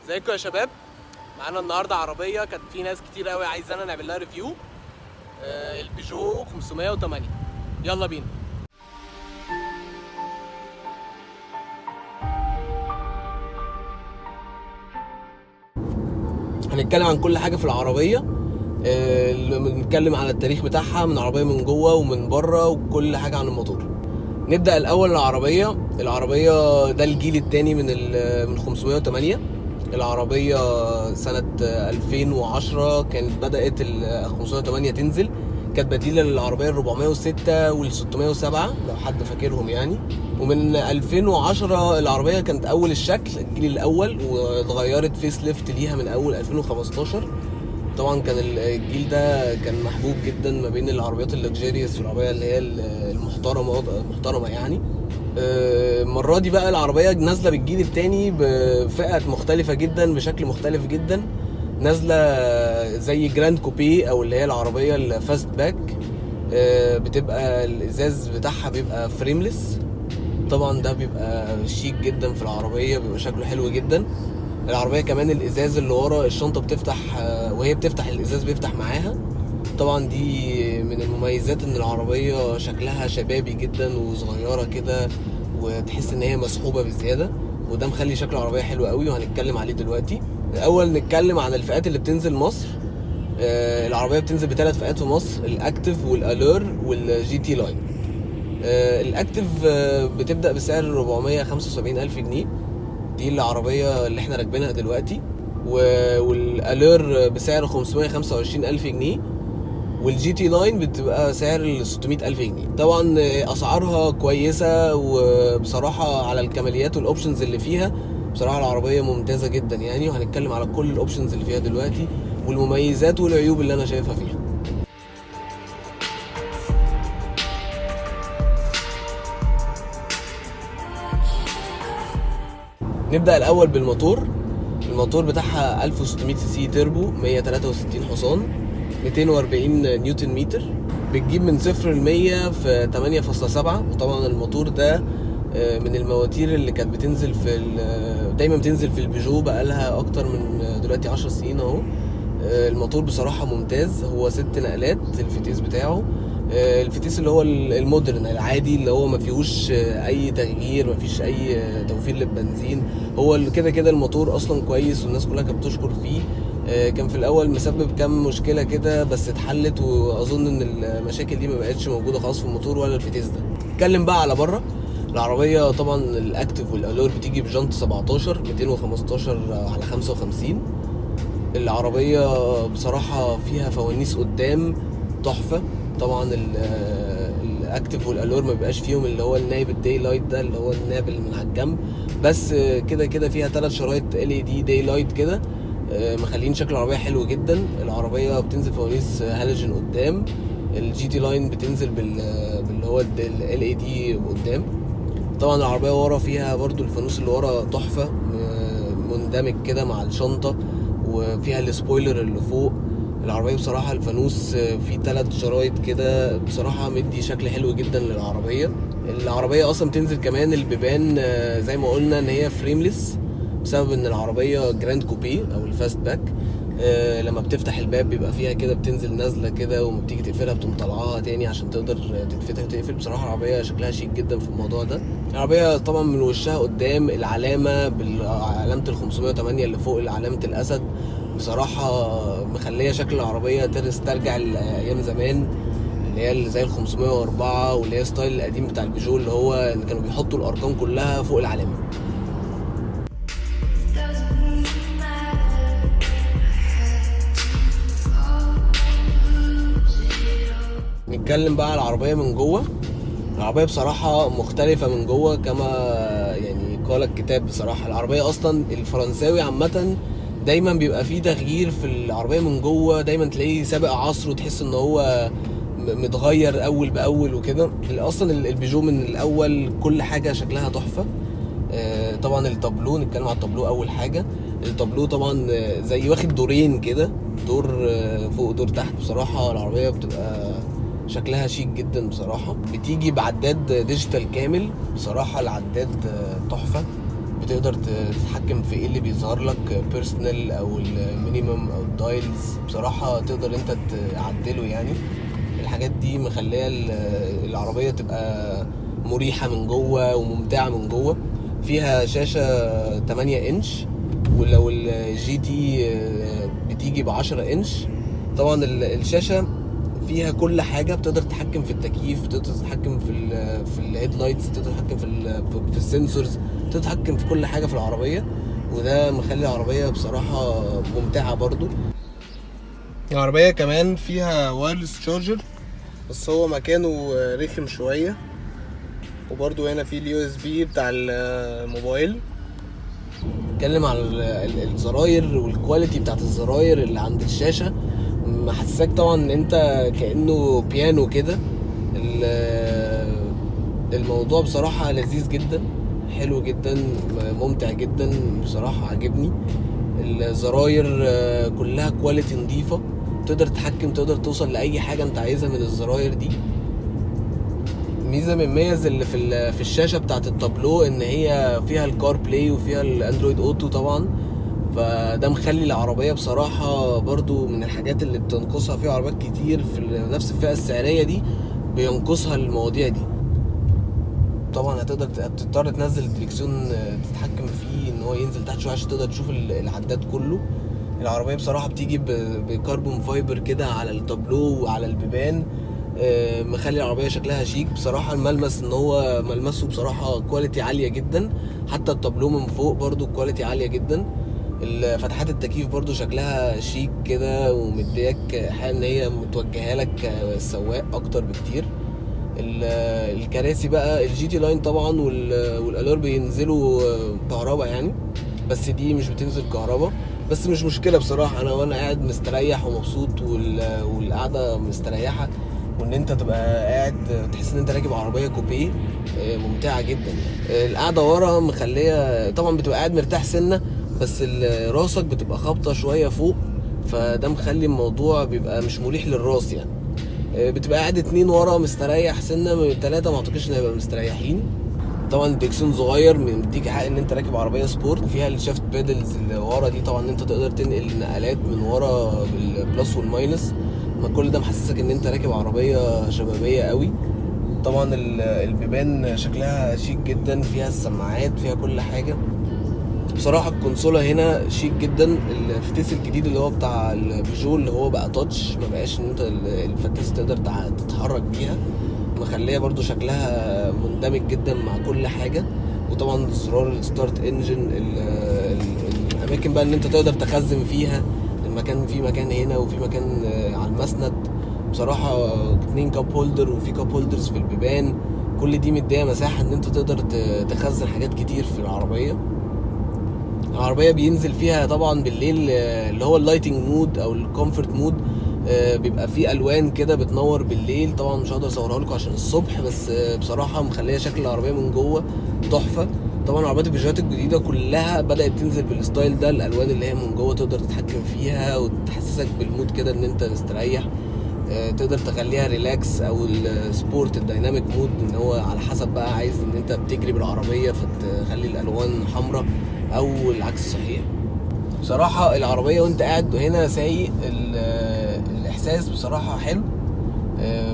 ازيكم يا شباب؟ معانا النهارده عربية كانت في ناس كتير قوي عايزانا نعمل لها review، البيجو 508. يلا بينا. هنتكلم عن كل حاجة في العربيه، بنتكلم على التاريخ بتاعها، من العربية من جوه ومن بره، وكل حاجة عن الموتور. نبدا الاول العربية. العربية ده الجيل الثاني من 508. العربية سنة 2010 كانت بدات ال 508 تنزل، كانت بديله للعربية ال 406 وال 607 لو حد فاكرهم يعني. ومن 2010 العربية كانت اول الشكل الجيل الاول، واتغيرت facelift ليها من اول 2015. طبعا كان الجيل ده كان محبوب جدا ما بين العربيات ال luxurious والعربية اللي هي المحترمة يعني. المرة دي بقى العربية نازله بالجيل الثاني بفئة مختلفة جدا، بشكل مختلف جدا، نازله زي Gran Coupé او اللي هي العربية ال fastback. بتبقى الازاز بتاعها بيبقى frameless، طبعا ده بيبقى شيك جدا في العربية، بيبقى شكله حلو جدا. العربية كمان الازاز اللي ورا الشنطة بتفتح، وهي بتفتح الازاز بيفتح معاها. طبعا دي من المميزات ان العربية شكلها شبابي جدا وصغيره كده، وتحس ان هي مسحوبه بزياده، وده مخلي شكل العربية حلو قوي، وهنتكلم عليه دلوقتي. الاول نتكلم عن الفئات اللي بتنزل مصر. العربية بتنزل بثلاث فئات في مصر: ال Active وال Allure وال GT Line. ال Active بتبدا بسعر 475 الف جنيه، دي العربية اللي احنا راكبينها دلوقتي. وال Allure بسعر 525 الف جنيه، وال GT Line بتبقى سعر 600 الف جنيه. طبعا اسعارها كويسه، وبصراحة على الكماليات وال options اللي فيها بصراحة العربية ممتازة جدا يعني. وهنتكلم على كل ال options اللي فيها دلوقتي والمميزات والعيوب اللي انا شايفها فيها. نبدا الاول بالموتور. الموتور بتاعها 1600 cc turbo، 163 حصان، 240 نيوتن متر، بتجيب من 0 ل 100 في 8.7. وطبعا الموتور ده من المواتير اللي كانت بتنزل في دايما بتنزل في البيجو بقالها اكتر من دلوقتي 10 سنين اهو. الموتور بصراحة ممتاز، هو 6 نقلات الفتيس بتاعه. الفتيس اللي هو ال modern العادي اللي هو ما فيهوش اي تغيير، ما فيش اي توفير للبنزين، هو اللي كده كده الموتور اصلا كويس والناس كلها كانت بتشكر فيه. كان في الاول مسبب كام مشكلة كده بس اتحلت، واظن ان المشاكل دي ما بقتش موجودة خلاص في الموتور ولا الفتيس ده. اتكلم بقى على بره العربية. طبعا ال Active وال Allure بتيجي بجنط 17 215 على 55. العربية بصراحة فيها فوانيس قدام تحفة. طبعا ال Active وال Allure ما بيبقاش فيهم اللي هو النايب ال daylight ده، اللي هو الناب اللي من على الجنب، بس كده كده فيها 3 شرايط LED daylight كده، مخلين شكل العربية حلو جدا. العربية بتنزل فوانيس هالوجين قدام. ال GT Line بتنزل باللي هو LED قدام. طبعا العربية ورا فيها برضو الفانوس اللي ورا تحفة، مندمج كده مع الشنطة، وفيها ال spoiler اللي فوق العربية. بصراحة الفانوس فيه 3 شرايط كده، بصراحة مدي شكل حلو جدا للعربية. العربية أصلا بتنزل كمان البيبان، زي ما قلنا إن هي frameless بسبب إن العربية Gran Coupé أو ال fastback. لما بتفتح الباب بيبقى فيها كده، بتنزل نازلة كده، وما بتيجي تقفلها بتقوم طالعاها تاني عشان تقدر تتفتح وتقفل. بصراحة العربية شكلها شيك جدا في الموضوع ده. العربية طبعا من وشها قدام العلامة بالعلامة ال 508 اللي فوق علامة الأسد، بصراحة مخلية شكل العربية ترجع لأيام زمان، اللي هي اللي زي ال 504، واللي هي style القديم بتاع البيجو اللي هو اللي كانوا بيحطوا الأرقام كلها فوق العلامة. Doesn't matter. I had to fall, lose it all. نتكلم بقى على العربية من جوه. العربية بصراحة مختلفة من جوه كما قال الكتاب. بصراحة العربية أصلا الفرنساوي عامة دايما بيبقى فيه تغيير في العربية من جوه، دايما تلاقيه سابق عصره، وتحس ان هو متغير اول باول وكده. اصلا البيجو من الاول كل حاجة شكلها تحفة. طبعا التابلو، نتكلم على التابلو اول حاجة. التابلو طبعا، زي واخد دورين كده، دور فوق دور تحت. بصراحة العربية بتبقى شكلها شيك جدا بصراحة. بتيجي بعداد digital كامل، بصراحة العداد تحفة. بتقدر تتحكم في ايه اللي بيظهر لك، personal او ال minimum او ال dials، بصراحة تقدر انت تعدله. يعني الحاجات دي مخليه العربية تبقى مريحة من جوه وممتعة من جوه. فيها شاشة 8 انش، ولو ال GT بتيجي ب 10 انش. طبعا الشاشة فيها كل حاجة، بتقدر تتحكم في التكييف، بتقدر تتحكم في ال headlights، بتقدر تتحكم في ال sensors، بتقدر تتحكم في كل حاجة في العربية، وده مخلي العربية بصراحة ممتعة. برضو العربية كمان فيها wireless charger، بس هو مكانه رخم شوية. وبرضو هنا في ال USB بتاع الموبايل. اتكلم على الزراير وال quality بتاعت الزراير اللي عند الشاشة، محسساك طبعا ان انت كأنه بيانو كده. الموضوع بصراحة لذيذ جدا، حلو جدا، ممتع جدا بصراحة، عجبني. الزراير كلها quality نظيفة، تقدر تتحكم، تقدر توصل لأي حاجة انت عايزها من الزراير دي. ميزة من الميز اللي في الشاشة بتاعت التابلو ان هي فيها ال CarPlay وفيها ال Android Auto طبعا، فده مخلي العربية بصراحة برضو من الحاجات اللي بتنقصها في عربيات كتير في نفس الفئة السعرية دي بينقصها المواضيع دي. طبعا هتقدر تضطر تنزل الدريكسيون، تتحكم فيه ان هو ينزل تحت شوية عشان تقدر تشوف العداد كله. العربية بصراحة بتيجي ب carbon fiber كده على التابلو وعلى البيبان، مخلي العربية شكلها شيك بصراحة. الملمس ان هو ملمسه بصراحة quality عالية جدا، حتى التابلو من فوق برضو quality عالية جدا. فتحات التكييف برضو شكلها شيك كده ومدياك حاجة ان هي متوجهة لك السواق اكتر بكتير. الكراسي بقى ال GT Line طبعا وال Allure بينزلوا كهرباء يعني، بس دي مش بتنزل كهرباء، بس مش مشكلة بصراحة. انا وانا قاعد مستريح ومبسوط والقعدة مستريحة، وان انت تبقى قاعد تحس ان انت راكب عربية coupe، ممتعة جدا يعني. القعدة ورا مخلية طبعا بتبقى قاعد مرتاح سنة، بس راسك بتبقى خابطة شوية فوق، فده مخلي الموضوع بيبقى مش مريح للراس يعني. بتبقى قاعد اتنين ورا مستريح سنة، من تلاتة ما اعتقدش ان هيبقى مستريحين. طبعا الدريكسيون صغير مديك حق ان انت راكب عربية sport، وفيها ال shift paddles اللي ورا دي طبعا ان انت تقدر تنقل نقلات من ورا بال plus وال minus، ما كل ده محسسك ان انت راكب عربية شبابية قوي. طبعا البيبان شكلها شيك جدا، فيها السماعات، فيها كل حاجة. بصراحة الكونسوله هنا شيك جدا. الفتيس الجديد اللي هو بتاع البيجو اللي هو بقى touch، ما بقاش ان انت الفتيس تقدر تتحرك بيها، مخليه برضو شكلها مندمج جدا مع كل حاجة. وطبعا زرار ال start engine، الاماكن بقى ان انت تقدر تخزن فيها المكان، في مكان هنا وفي مكان، على المسند. بصراحة 2 cup holder وفي cup holders في البيبان، كل دي مديه مساحة ان انت تقدر تخزن حاجات كتير في العربية. العربية بينزل فيها طبعا بالليل، اللي هو ال lighting mode او ال comfort mode، بيبقى فيه الوان كده بتنور بالليل. طبعا مش هقدر اصورها لكم عشان الصبح، بس بصراحة مخليه شكل العربية من جوه تحفة. طبعا عربيات البيجوات الجديدة كلها بدات تنزل بال style ده، الالوان اللي هي من جوه تقدر تتحكم فيها وتحسسك بال mood كده ان انت مستريح. تقدر تخليها relax او ال sport ال dynamic mode، ان هو على حسب بقى عايز ان انت بتجري بالعربية فتخلي الالوان حمراء او العكس صحيح. بصراحة العربية وانت قاعد هنا سايق الاحساس بصراحة حلو،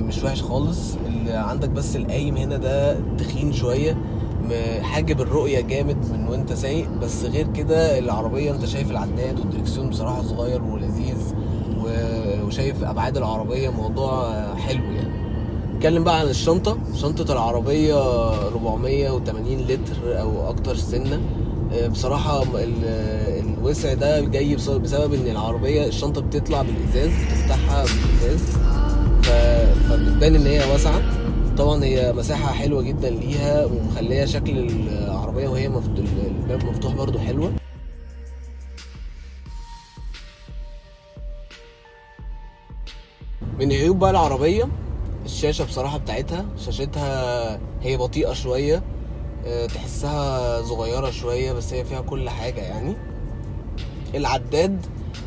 مش وحش خالص. اللي عندك بس القايم هنا ده تخين شوية، حاجب الرؤية جامد من وانت سايق، بس غير كده العربية انت شايف العداد والدركسيون بصراحة صغير ولذيذ، وشايف ابعاد العربية، موضوع حلو يعني. نتكلم بقى عن الشنطة. شنطة العربية 480 لتر او اكتر سنة. بصراحة الوسع ده جاي بسبب ان العربية الشنطة بتطلع بالازاز، بتفتحها بالازاز، فبتبان ان هي واسعة. طبعا هي مساحة حلوة جدا ليها، ومخلية شكل العربية وهي الباب مفتوح برضو حلوة. من عيوب بقى العربية الشاشة بصراحة بتاعتها، شاشتها هي بطيئة شوية، تحسها صغيرة شوية، بس هي فيها كل حاجة يعني. العداد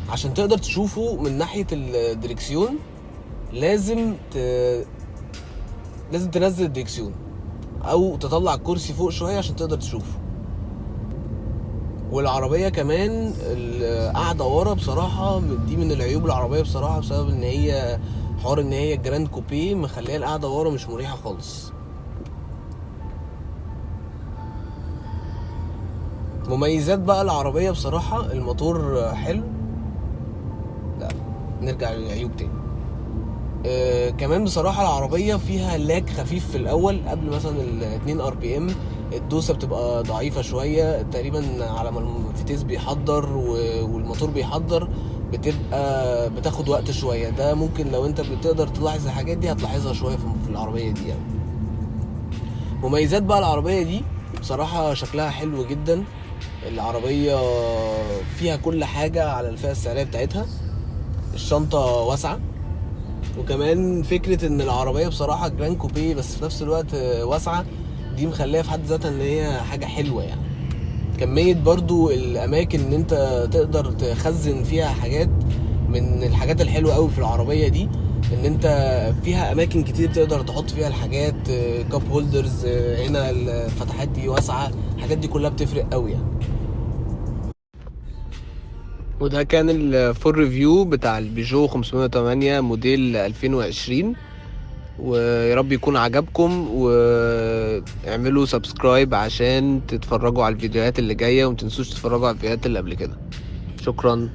عشان تقدر تشوفه من ناحية الدريكسيون لازم تنزل الدريكسيون او تطلع الكرسي فوق شوية عشان تقدر تشوفه. والعربية كمان القعدة ورا بصراحة دي من العيوب العربية بصراحة، بسبب ان هي حوار ان هي Gran Coupe مخليه القعدة ورا مش مريحه خالص. مميزات بقى العربية بصراحة، الموتور حلو. لا نرجع للعيوب تاني. كمان بصراحة العربية فيها lag خفيف في الاول قبل مثلا ال 2 RPM، الدوسه بتبقى ضعيفة شوية تقريبا على ما الفتيس بيحضر والموتور بيحضر، بتبقى بتاخد وقت شوية. ده ممكن لو انت بتقدر تلاحظ الحاجات دي هتلاحظها شوية في العربية دي يعني. مميزات بقى العربية دي بصراحة شكلها حلو جدا، العربية فيها كل حاجة على الفئة السعرية بتاعتها، الشنطة واسعة، وكمان فكرة ان العربية بصراحة Gran Coupe بس في نفس الوقت واسعة، دي مخليها في حد ذاتها ان هي حاجة حلوة يعني. كمية برضو الاماكن ان انت تقدر تخزن فيها حاجات، من الحاجات الحلوة قوي في العربية دي ان انت فيها اماكن كتير تقدر تحط فيها الحاجات، cup holders هنا، الفتحات دي واسعة، الحاجات دي كلها بتفرق قوي يعني. وده كان ال full review بتاع البيجو 508 موديل 2020، ويا رب يكون عجبكم، واعملوا subscribe عشان تتفرجوا على الفيديوهات اللي جاية، ومتنسوش تتفرجوا على الفيديوهات اللي قبل كده. شكرا.